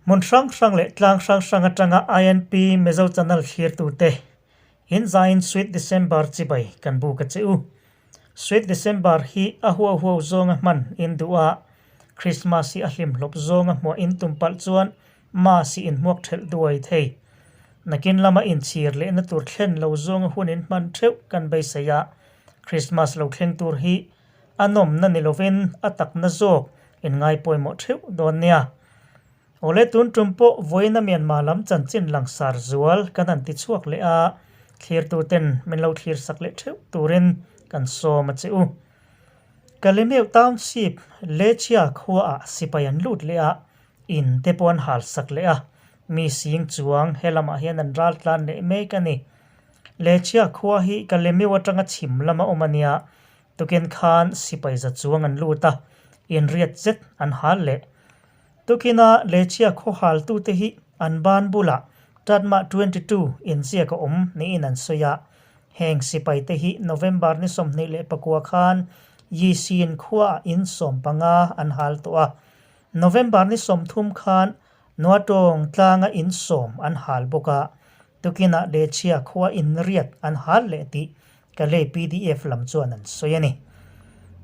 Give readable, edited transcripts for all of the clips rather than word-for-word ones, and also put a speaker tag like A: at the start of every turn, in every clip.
A: Hmun hrang hrang leh tlang hrang hrang atanga INP Mizo Channel thlirtute in zaiin Sweet December chibai kan buk a che u. Sweet December hi a huau huau zawnga hman in duh a, Christmas hi a hlimhlawp zawnga hmuah in tum palh chuan Mass hi in hmuak thelh duai thei. Nakin lama inchhir lehna tur thlen lo zawnga hun in hman theuh kan beisei a, Christmas lo thleng tur hi A nawmna ni lovin a takna zawk in ngai pawimawh theuh dawn nia. Awle tun tum pawh vawiina Myanmar lam chanchin langsar zual kan han ti chhuak leh a, thlirtuten min lo thlir sak leh theuh turin kan sawm a che u. Kalemeu Township Lechia khuaah sipai an lut leh a, in te pawh an hal sak leh a, mi sing chuang he lamah hian an ral tlan leh mek a ni. Lechia khua hi Kalemeu atanga chhim lama awm a nia, Tukin khan sipai za chuang an lut a, inriat zet an hal leh. Tukina Lechia khaw haltute hi an ban bulah Tatmah 22 inziak a awm niin an sawi a. Heng sipaite hi November ni 29 khan Yisin khuaah in 15 an hal tawh a. November ni 30 khan Nuatawng tlanga in sawm an hal bawk a. Tukinah Lechia khua inriat an hal leh tih Kalay pdf lam chuan an sawi a ni.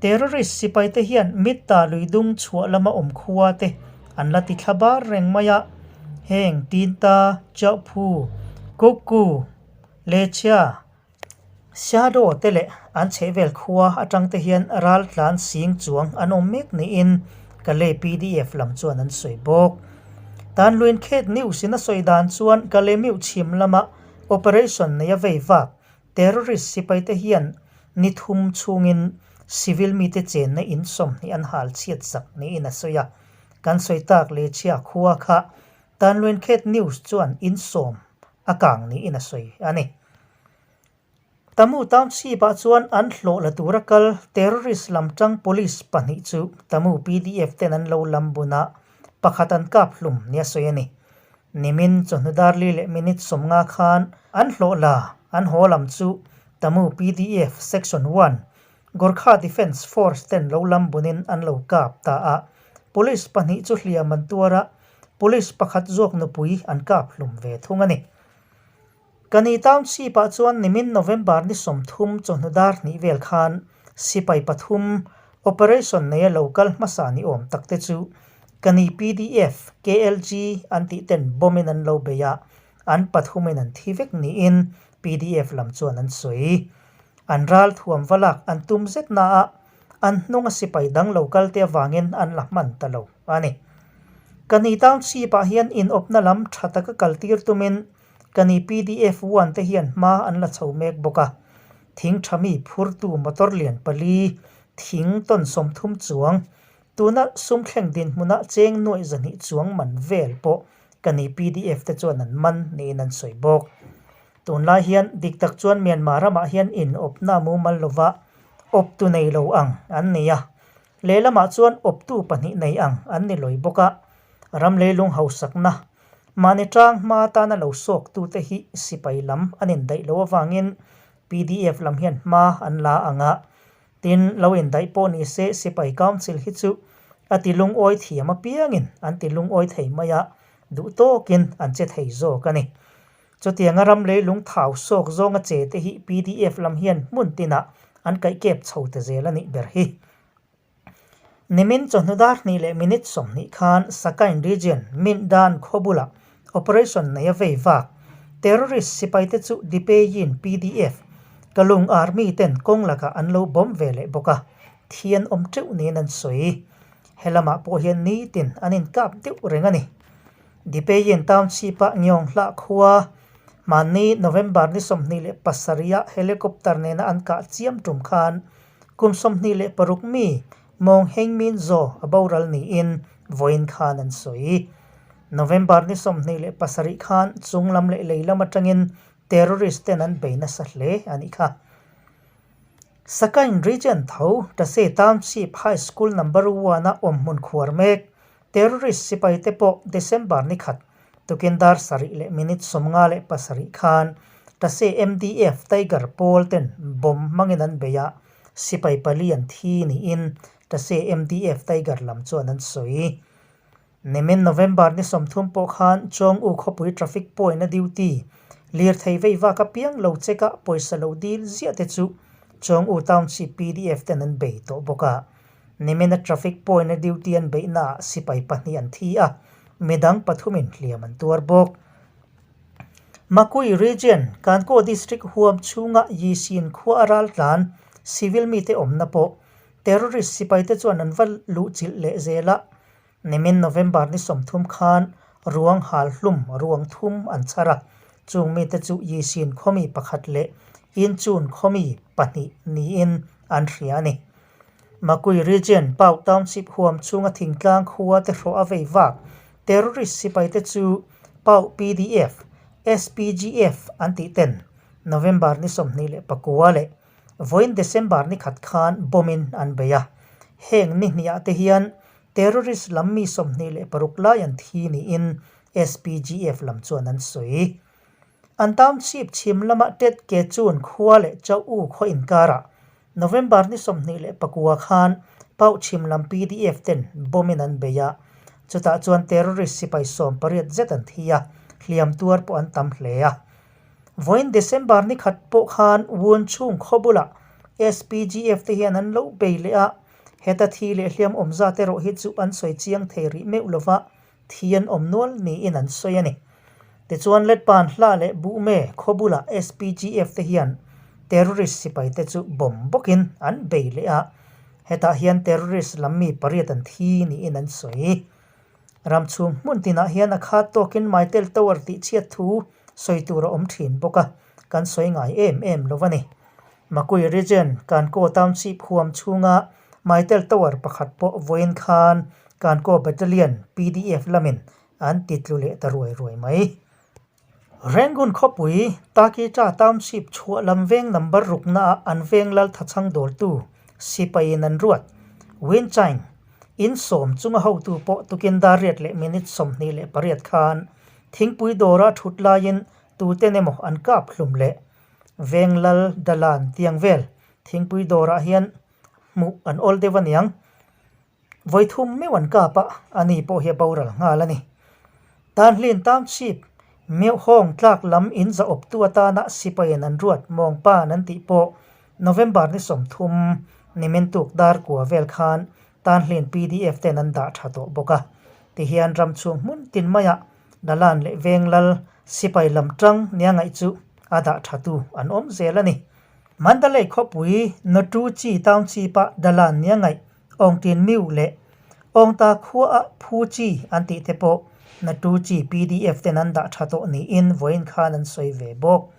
A: Terrorist sipaite hian Mitta luidung chhuah lama awm khua te an la ti thla bar reng mai a, heng Tinta, Chauphu, Kukku, Lechia, Shadow te leh an chhehvel khua atang te hian raltlan sing chuang an awm mek niin Kalay pdf lam chuan an sawi bawk. Tanluin Khet News in a sawi dan chuan Kalay Miu chhim lama operation nei a vei vak Terrorist sipaite hian ni thum chhungin civil mite chenna in 20 an hal chhiat sak niin a sawi a. Kan sawi tak leh chhia khua kha Tanluinkhet News chuan in sawm a kang niin a sawi a ni. Tamu Township-ah chuan an hlawh la tura kal terrorist lam tang police pahnih chu Tamu pdf ten an lo lam bun a, pakhat an kap hlum nia sawi a ni. Nimin chawhnu darli leh minute 50 khan an hlawh la an haw lam chu Tamu pdf Section One, Gorkha Defence Force ten lo lam bunin an lo kap ta a, police pahnih chu hliam an tuar a, police pakhat zawk nupui an kap hlum ve thung a ni. Kani Township ah chuan nimin November ni 30 chawhnu dar hnih vel khan sipai pathum operation neia lo kal hmasa ni awm tak te chu Kani pdf, KLG an tih ten bomb in an lo bei a, an pathum in an thi vek niin pdf lam chuan an sawi. An ral thuam va lak an tum zet na a, an hnunga sipai dang lo kal te avangin an la hman ta lo a ni. Kani Township ah hian inawpna lam tha taka kaltir tumin Kani pdf one te hian hma an la chho mek bawk a, thing tha mi phurtu motor lian pali, thing tawn 30 chuang, tuna sum thleng dinhmuna cheng nuaih 200 chuang man vel pawh kani pdf te chuan an man niin an sawi bawk. Tunlai hian dik tak chuan Myanmar ramah hian inawpna mumal lova awptu nei lo ang an ni a, lehlamah chuan awptu pahnih nei ang an ni lawi bawk a, ram leilung hausakna Mahni tang hma atana lo sawktute hi sipai lam an indaih loh avangin pdf lam hian hma an la ang a, tin lo indaih pawh ni se sipai council hi chu a ti lungawi thiam apiangin an ti lungawi thei mai a, duh tawkin an che thei zawk a ni. Chutianga ram leilung thau sawk zawnga che te hi pdf lam hian hmun tinah an kaihkep chho ta zel a nih ber hi. Nimin chawhnu dar hnih leh minute 20 khan Sakain region Mindan khaw bulah operation nei a vei vak. Terrorist sipaite chu Dipeyin pdf, Kalung Army ten kawng lakah an lo bomb ve leh bawk a, thi an awm teuh niin an sawi. He lamah pawh hian nitin an inkap deuh reng a ni. Dipeyin township-ah Ngiong Hlah khua hmanni November ni 27 ah helicopter nena an kah chiam tum khan Kum 26 mi Mawng Heng Min Zaw a boral niin vawiin khan an sawi. November ni 27 khan chung lam leh lei lam atangin terrorist ten an bei nasa hle a nih kha. Sakain region tho Tase Township High School Number One a awm hmun khuar mek terrorist sipai te pawh December ni khat tukin dar sarih leh minute 57 khan Tase MDF Tiger pawl ten bomb hmangin an bei a, sipai pali an thi niin Tase MDF Tiger lam chuan an sawi. Nimin November ni 30 pawh khan Chawng U khawpui traffic point a duty lirthei vei vak apiang lo check a pawisa lo dil ziah te chu Chawng U Township pdf ten an bei tawh bawk a. Nimina traffic point a duty an beihnaah sipai pahnih an thi a, midang pathumin hliam an tuar bawk. Makui Region, Kankaw District huam chhunga Yisin khua a raltlan civil mite awmna pawh terrorist sipaite chuan an va luhchilh leh zel a. Nimin November ni 30 khan ruang hal hlum ruang thum an chhar a, chung mite chu Yisin khawmi pakhat leh Inchun khawmi pahnih niin an hria a ni. Makui Region, Pau Township huam chhunga thingtlang khua te hrawh a vei vak terrorist sipaite chu Pau pdf, SPGF an tih ten November ni 29 leh vawiin December ni khat khan bomb in an bei a. Heng ni hniah te hian terrorist lam mi 26 lai an thi niin SPGF lam chuan an sawi. An township chhim lama Tet Ke Chun khua leh Chau U khaw inkarah November ni 29 khan Pau chhim lam pdf ten bomb in an bei a, chutah chuan terrorist sipai 18 zet an thi a, hliam tuar pawh an tam hle a. Vawiin December ni khat pawh khan Wun chhung khaw bulah SPGF te hian an lo bei leh a, heta thi leh hliam awm zat erawh hi chu an sawi chiang thei rih meuh lova, thi an awm nual niin an sawi a ni. Tichuan Letpan hla leh Buhme khaw bulah SPGF te hian terrorist sipai te chu bomb bawkin an bei leh a, hetah hian terrorist lam mi pariat an thi niin an sawi. Ram chhung hmun tinah hian a khat tawkin Mytel Tower tih chhiat thu sawi tur a awm thin bawk a, kan sawi ngai em em lo a ni. Makui Region, Kankaw Township huam chhunga Mytel Tower pakhat pawh vawiin khan Kankaw Battalion, pdf, lamin an ti tlu leh ta ruai ruai mai. Rangoon khawpui, Takita Township chhuah lam veng number ruknaah an veng lal thachhang dawltu sipaiin an ruat. Winchine, in sawm chunga hotu pawh tukin dar riat leh minute 28 khan thingpui dawra thut laiin tuten emaw an kap hlum leh Veng lal dalan tiang vel thingpui dawrah hian hmuh an awl deuh aniang. Vawi thum meuh an kap a, ani pawh hi a boral nghal a ni. Tanhlin Township Meuhawng tlak lam in za awptu atana sipaiin an ruat Mawngpan an tih pawh November ni 30 nimin tuk dar kua vel khan Tanhlin pdf ten an dah tha tawh bawk a. Tihian ram chhung hmun tin maiah Dalan leh veng lal sipai lam tang nia ngaih chu a dah tha tu an awm zel a ni. Mandalay khawpui Notu Chi Township ah Dalan nia ngaih Awngtin Miu leh Awngta khua ah Phu Chi an tih te pawh Natu Chi pdf ten an dah tha tawh niin vawiin khan an sawi ve bawk.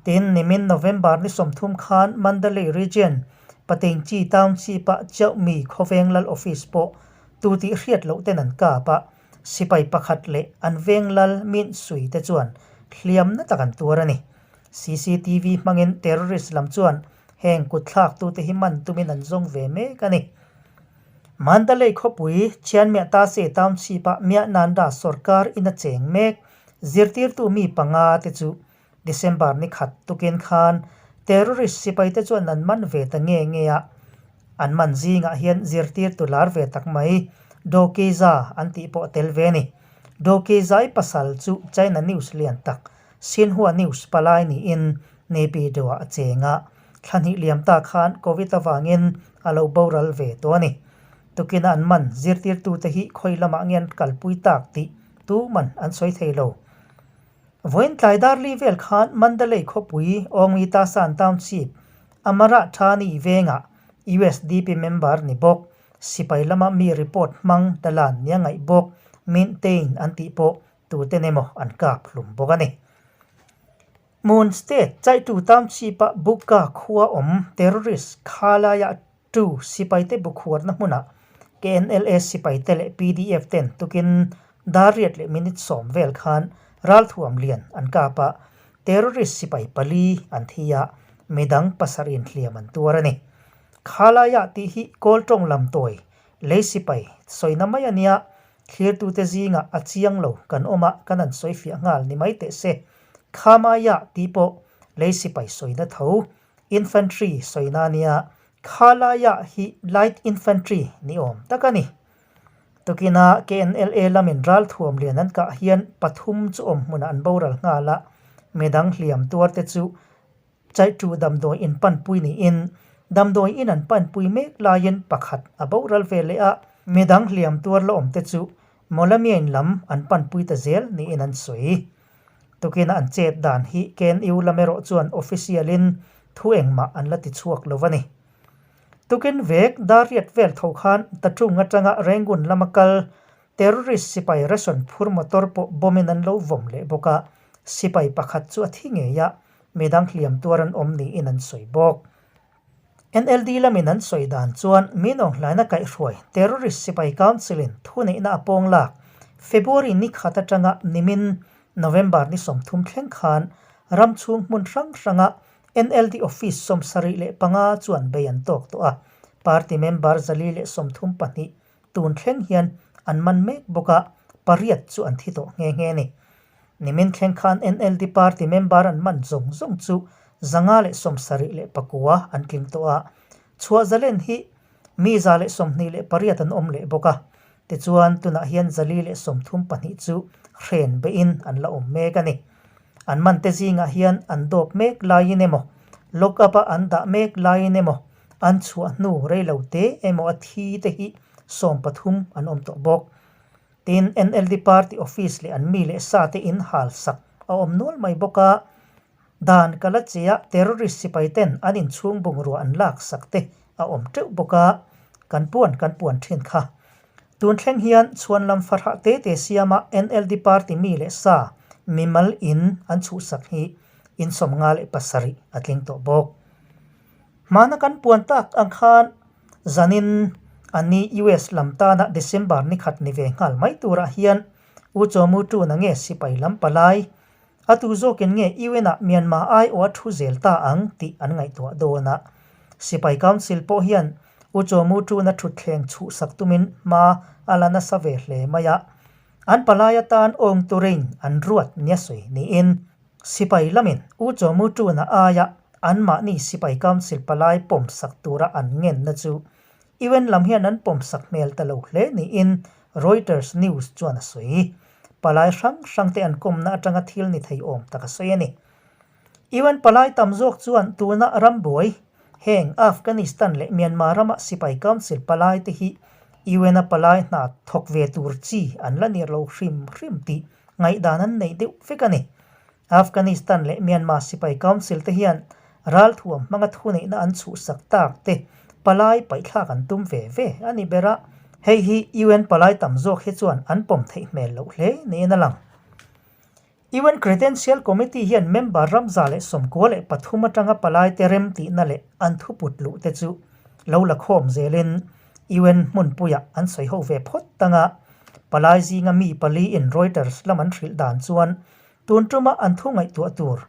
A: Tin, nimin November ni 30 khan Mandalay Region Patein Chi Township ah Chiauhmi khawveng lal office pawh tu tih hriat loh ten an kap a, Sipai pakhat leh an veng lal Mint Sui te chuan hliamna tak an tuar a ni. CCTV hmangin terrorist lam chuan heng kutthlaktute hi man tumin an zawng ve mek a ni. Mandalay khawpui Chianmiah Tase Township-ah Miahnanda sorkar in a cheng mek zirtirtu mi panga te chu December ni khat tukin khan terrorist sipaite chuan an man ve ta nge nge a, an man zingah hian zirtirtu lar ve tak mai Do Keiza an tih pawh a tel ve a ni. Do Keizai pasal chu China news lian tak Xinhua News palai niin Naypyidaw-ah a cheng a, thla hnih liam ta khan Covid avangin a lo boral ve tawh a ni. Tukina an man zirtirtute hi khawi lamah nge an kalpui tak tih tuman an sawi thei lo. Vawiin tlai dar li vel khan Mandalay khawpui Awngmi Tasan Township, Amara Thani vengah usdp member ni bawk, sipai lama mi report hmang dalan nia ngaih bawk Mint Tain an tih pawh tuten emaw an kap hlum bawk a ni. Mon State Chaitu Township-a Bukka khua awm terrorist khalaiah Tu sipaite bu khuarna hmunah KNLA sipaite leh pdf ten tukin dar riat leh minute 10 vel khan ralthuam lian an kap a, terrorist sipai pali an thi a, midang pasarih hliam an tuar a ni. Khalaiah tih hi Kawl tawng lam tawi lei sipai sawina mai a nia, thlirtute zingah a chiang lo kan awm a, kan an sawi fiah nghal ni mai teh se. Khamaiah tih pawh lei sipai sawina tho Infantry sawina nia, khalaiah hi Light Infantry ni awm tak a ni. Tukina KNLA lamin ralthuam lian an kah hian pathum chu awm hmunah an boral nghal a, midang hliam tuarte chu Chaitu damdawi in panpui niin damdawi in an panpui mek laiin pakhat a boral ve leh a, midang hliam tuar la awmte chu Mawlamiain lam an panpui ta zel niin an sawi. Tukina an chet dan hi KNU lam erawh chuan official in thu engmah an la ti chhuak lo a ni. Tukin vek Dariat vel tho khan Tachung atanga Rangoon lama kal Terrorist sipai ration phur motor pawh bomb in an lo vawm leh bawk a, sipai pakhat chu a thi ngei a, midang hliam tuar an awm niin an sawi bawk. NLD lamin an sawi dan chuan Minawnghlaina kaihhruai Terrorist sipai Council in thuneihna a pawng lak February ni khat atanga nimin November ni 30 thleng khan ram chhung hmun hrang hranga NLD office 75 chuan bei an tawk tawh a, party member 432 tun thleng hian an man mek bawk a, pariat chu an thi tawh nghe nghe a ni. Nimin thleng khan NLD party member an man zawng zawng chu 579 an tling tawh a, chhuah zalen hi mi 128 an awm leh bawk a, tichuan tunah hian 432 chu hren beihin an la awm mek a ni. An man te zingah hian an dawp mek laiin emaw, lock up a an dah mek laiin emaw, an chhuah hnu rei lo te emaw a thi te hi 13 an awm tawh bawk. Tin, NLD party office leh an mi leh sa te in hal sak a awm nual mai bawk a, dan ka la che a terrorist sipai ten an inchhung bungrua an lak sak te a awm teuh bawk a, kan puan kan puan thin kha. Tun thleng hian chhuan lam farhah te te siama NLD party mi leh sa mimal in an chhuhsak hi in 57 a tling tawh bawk. Hmana kan puan tak ang khan zanin a ni US lam tana December ni khat ni ve nghal mai turah hian U Chaw Mu Tuna nge sipai lam palai a tu zawkin nge UN ah Myanmar aiawh a thu zel ta ang tih an ngaihtuah dawn a. Sipai Council pawh hian U Chaw Mu Tuna thutthleng chhuhsak tumin hma a la nasa ve hle mai a. An palai atan awng turin an ruat nia sawi niin Sipai lamin U Chaw Mu Tuna aia anmahni Sipai Council palai pawmsak tura an ngenna chu UN lam hian an pawmsak hmel ta lo hle niin Reuters News chuan a sawi. Palai hrang hrangte an kawmna atanga thil ni thei awm tak a sawi a ni. UN palai tam zawk chuan tuna rambuai heng Afghanistan leh Myanmar rama Sipai Council palai te hi UN-a palai hna thawk ve tur chi an la nih lo hrim hrim tih ngaihdan an nei deuh vek a ni. Afghanistan leh Myanmar sipai council te hian ralthuam hmanga thuneihna an chhuhsak tak te palai paihthlak an tum ve ve a ni ber a, hei hi UN palai tam zawk hi chuan an pawm theih hmel loh hle niin a lang. UN Credential Committee hian member ram 193 atanga palai te rem tihna leh an thuput luh te chu lo la khawm zelin UN hmunpuiah an sawi ho ve phawt tang a, palai zinga mi pali in Reuters lam an hrilh dan chuan tun tuma an thu ngaihtuah tur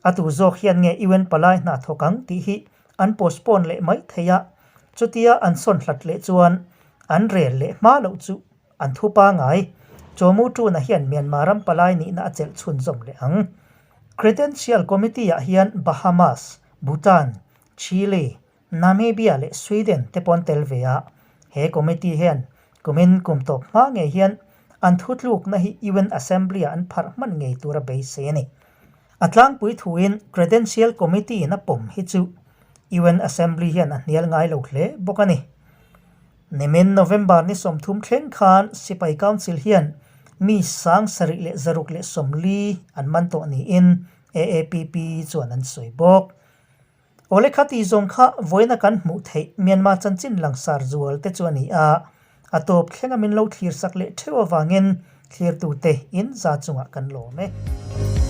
A: a tu zawk hian nge UN palai hna thawk ang tih hi an postpone leh mai thei a, chutia an sawn hlat leh chuan an rel leh hma loh chu an thu pangai. Chaw Mu Tuna hian Myanmar ram palai nihna a chelh chhunzawm leh ang. Credential Committee ah hian Bahamas, Bhutan, Chile, Namibia leh Sweden te pawh an tel ve a, he committee hian kumin kum tawp hma ngei hian an thutlukna hi UN Assembly ah an pharh hman ngei tura beisei a ni. A tlangpui thuin Credential Committee in a pawm hi chu UN Assembly hian a hnial ngai lo hle bawk a ni. Nimin November ni 30 thleng khan Sipai Council hian mi 7640 an man tawh niin AAPP chuan an sawi bawk. Awle kha tih zawng kha vawiina kan hmuh theih Myanmar chanchin langsar zual te chu a ni a, a tawp thlenga min lo thlir sak leh theuh avangin thlirtute in za chungah kan lawm e.